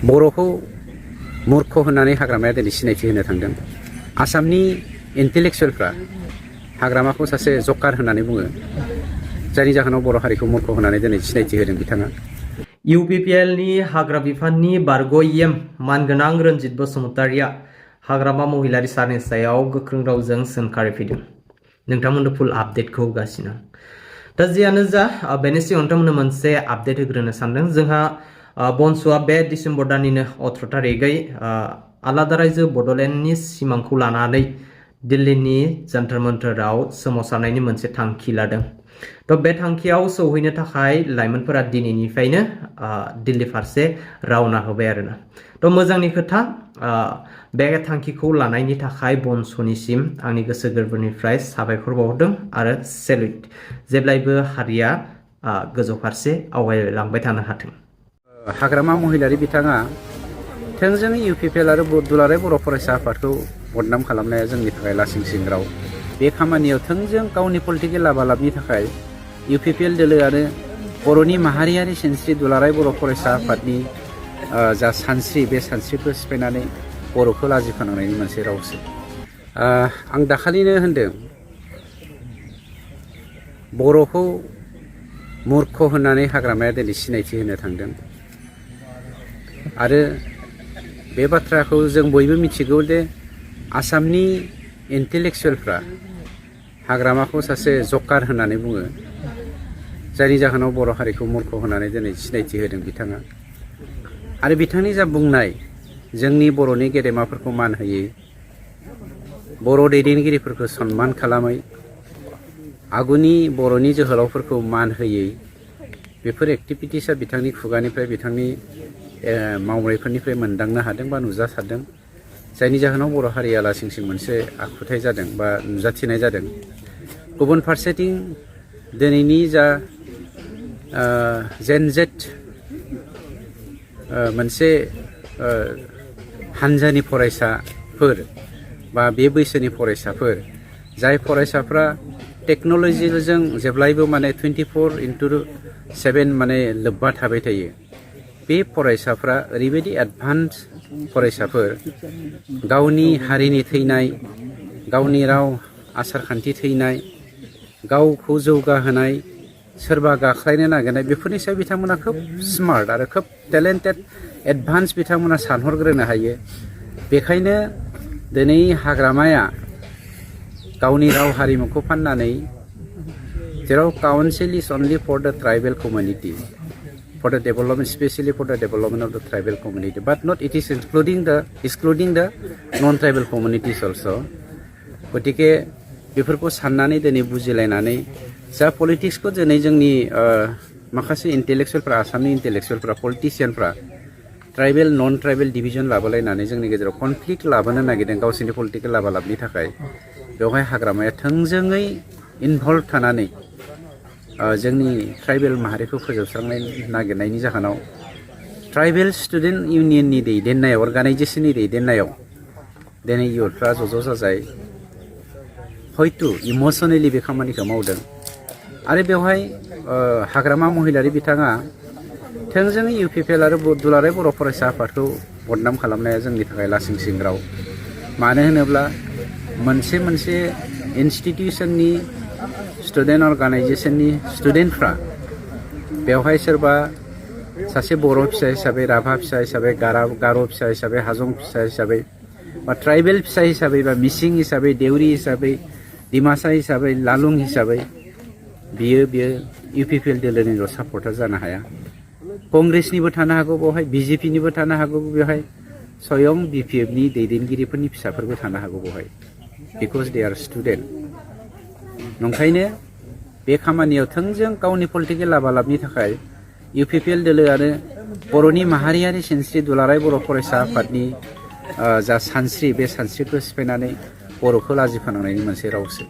बर'खौ मूर्ख होननानै हाग्रामाया दिनै सिनायथि होनो थांदों। आसामनि इन्टेलेक्सुवेलफ्रा हाग्रामाखौ सासे जकार होननानै बुङो, जायनि जाहोनाव बर' हारिखौ मूर्ख होननानै दिनै सिनायथि होदों बिथाङा। इउपिपिएलनि हाग्रा बिफाननि बारग'येम मानगोनां रन्जित बसुमतारिया हाग्रामा महिलारि सारनि सायाव गोख्रों रावजों सोंखारिफैदों। नोंथांमोननो फुल आपडेटखौ होगासिनो। दा जियानो जा बेनि सिगां नोंथांमोननो मोनसे आपडेट होग्रोनो सानदों। जोंहा बनसुआ बे डिसेम्बर दाननिनो 18 थारिखै आलादा रायजो बड'लेण्डनि सिमांखौ लानानै दिल्लीनि जन्तर मन्तराव सोमावसारनायनि मोनसे थांखि लादों। थ' बे थांखियाव सौहैनो थाखाय लाइमोनफोरा दिनैनिफ्रायनो दिल्ली फारसे रावना होबाय आरोना। थ' मोजांनि खोथा, बे थांखिखौ लानायनि थाखाय बनसुनिसिम आंनि गोसो गोरबोनिफ्राय साबायखर बावहरदों आरो सेल्युट। जेब्लायबो हारिया गोजौ फारसे आवगायलांबाय थानो हाथों। हाग्रामा महिलारि बिथाङा थोंजोङै इउपिपिएल आरो दुलाराय बर' फरायसा आफादखौ बदनाम खालामनाया जोंनि थाखाय लासिंसिं राव। बे खामानियाव थोंजों गावनि पलिटिकेल लाबालाबनि थाखाय इउपिपिएल दोलोआनो बर'नि माहारियारि सिनस्रि दुलाराय बर' फरायसा आफादनि जा सानस्रि, बे सानस्रिखौ सिफायनानै बर'खौ लाजि फोनांनायनि मोनसे रावसो। आं दाखालिनो होनदों, बर'खौ मूर्ख होननानै हाग्रामाया दिनै सिनायथि होनो थांदों आरो बे बाथ्राखौ जों बयबो मिथिगौ दे आसामनि इन्टेलेक्सुवेलफ्रा हाग्रामाखौ सासे जकार होननानै बुङो, जायनि जाहोनाव बर' हारिखौ मूर्ख होननानै दिनै सिनायथि होदों बिथाङा। आरो बिथांनि जा बुंनाय, जोंनि बर'नि गेदेमाफोरखौ मान होयै, बर' दैदेनगिरिफोरखौ सनमान खालामै, आगुनि बर'नि जोहोलावफोरखौ मान होयै, बेफोर एक्टिभिटिसआ बिथांनि खुगानिफ्राय, बिथांनि मावनायफोरनिफ्राय मोनदांनो हादों बा नुजासारदों, जायनि जाहोनाव बर' हारिया लासिंसिं मोनसे आखुथाय जादों बा नुजाथिनाय जादों। गुबुन फारसेथिं दिनैनि जा जेनजेट मोनसे हानजानि फरायसाफोर बा बे बैसोनि फरायसाफोर, जाय फरायसाफ्रा टेक्न'लजिजों जेब्लायबो माने 24/7 माने लोब्बा थाबाय थायो, बे फरायसाफ्रा ओरैबायदि एडभान्स फरायसाफोर, गावनि हारिनि थैनाय, गावनि राव आसारखान्थि थैनाय, गावखौ जौगाहोनाय, सोरबा गाख्लायनो नागिरनाय, बेफोरनि सायाव बिथांमोना खोब स्मार्ट आरो खोब टेलेन्टेड, एडभान्स बिथांमोना सानहरग्रोनो हायो। बेखायनो दिनै हाग्रामाया गावनि राव हारिमुखौ फाननानै, जेराव council is only for the tribal community, for the development, especially for the development of the tribal community, but not it is excluding the non-tribal communities also. गतिके बेफोरखौ साननानै दिनै बुजिलायनानै जा पलिटिक्सखौ दिनै जोंनि माखासे इन्टेलेक्सुवेलफ्रा, आसामनि इन्टेलेक्सुवेलफ्रा, पलिटिशियानफ्रा ट्राइबेल नन ट्राइबेल डिभिजन लाबोलायनानै जोंनि गेजेराव कनफ्लिक्ट लाबोनो नागिरदों गावसोरनि पलिटिकेल लाबालाबनि थाखाय, बेवहाय हाग्रामाया थोंजोङै इनभल्भ थानानै जोंनि ट्राइबेल माहारिखौ फोजोबस्रांनो नागिरनायनि जाहोनाव ट्राइबेल स्टुडेन्ट इउनियननि दैदेननायाव, अर्गानाइजेसननि दैदेननायाव दिनै इयुथफ्रा ज' जाजाय हयथ' इमसनेलि बे खामानिखौ मावदों। आरो बेवहाय हाग्रामा महिलारि बिथाङा थोंजोङै इउपिपिएल आरो दुलाराय बर' फरायसा आफादखौ बदनाम खालामनाया जोंनि थाखाय लासिंसिं राव। मानो होनोब्ला मोनसे इन्स्टिटिउसननि स्टुडेन्ट अर्गानाइजेसननि स्टुडेन्टफ्रा बेवहाय सोरबा सासे बर' फिसा हिसाबै, राभा फिसा हिसाबै, गार' फिसा हिसाबै, हाजं फिसा हिसाबै, बा ट्राइबेल फिसा हिसाबै, बा मिसिं हिसाबै, देउरि हिसाबै, डिमासा हिसाबै, लालुं हिसाबै बियो इउपिपिएल दोलोनिल' सापर्टार जानो हाया। कंग्रेसनिबो थानो हागौ बेवहाय, बिजेपिनिबो थानो हागौ बेवहाय, स्वयं बिपिएफनि दैदेनगिरिफोरनि फिसाफोरबो थानो हागौ बेवहाय, बिकज दे आर स्टुडेन्ट। नंखायनो बे खामानियाव थोंजों गावनि पलिटिकेल लाबालाबनि थाखाय इउपिपिएल दोलोआनो बर'नि माहारियारि सिनस्रि दुलाराय बर' फरायसा आफादनि जा सानस्रि, बे सानस्रिखौ सिफायनानै बर'खौ लाजि फोनांनायनि मोनसे रावसो।